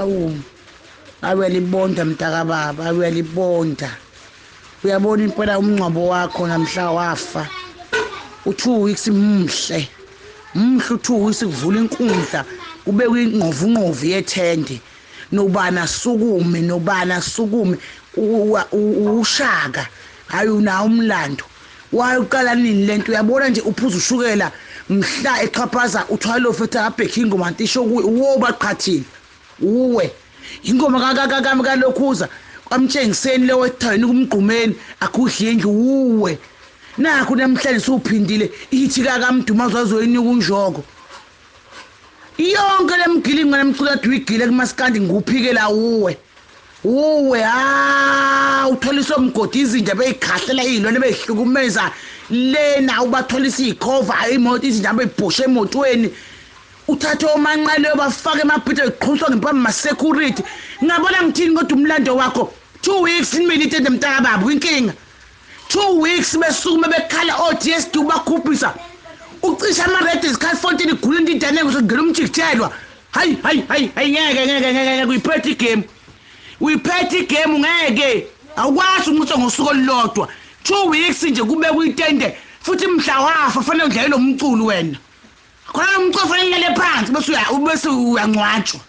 Awu, awuyalibonda mntakababa, awuyalibonda. Uyabona impela umngcwabo wakho namhla wafa. U-2 weeks mhle. Mhle u-2 weeks kuvula inkundla, kubekwe ingqovungqovu yethende. Nobani asukume, nobani asukume, ushaka. Hayi unawo umlando. Wayoqala nini lento? Uyabona nje uphuza ushukela mhla exhaphaza uthwalo futhi abhekhe ingoma ntisho kuye, uwo baqhathile. Uwe. Ingoma kalokhuza kwamtshengiseni leyo ethayini kumgqumeni akudli indlu uwe. Nakho namhlanje suphindile ithi kaMdumazi wazoyinika unjoko. Yonke lemgilingo lemculo kade uyigile kumaskandi nguphikela uwe. Uwe ha utholiswa umgodi izinja beyikhahlela izilwane behlukumeza lena ubatholisa ikhova imoto izinja bebhoshe emotweni. Uthathe omanqele bafake emabhithe eqhuswa ngempama ma security. Ngabona ngithini kodwa umlando wakho 2 weeks imini itende mntaka baba inkinga. 2 weeks besukume bekhala o DSD bakhuphisa. Ucisha ama red isikhathi 14 igula into idane ngizongena umjikijelwa. Hayi hayi hayi hayi ngeke ngeke ngeke uyiphethe igame. Uyiphethe igame ngeke. Awukwazi ukunqotshwa ngosuku olulodwa. 2 weeks nje kubekwa itende futhi mhla wafa fanele udlale lo mculo wena. Khona umculo fanele ulale phansi bese uya bese uyangcwatshwa.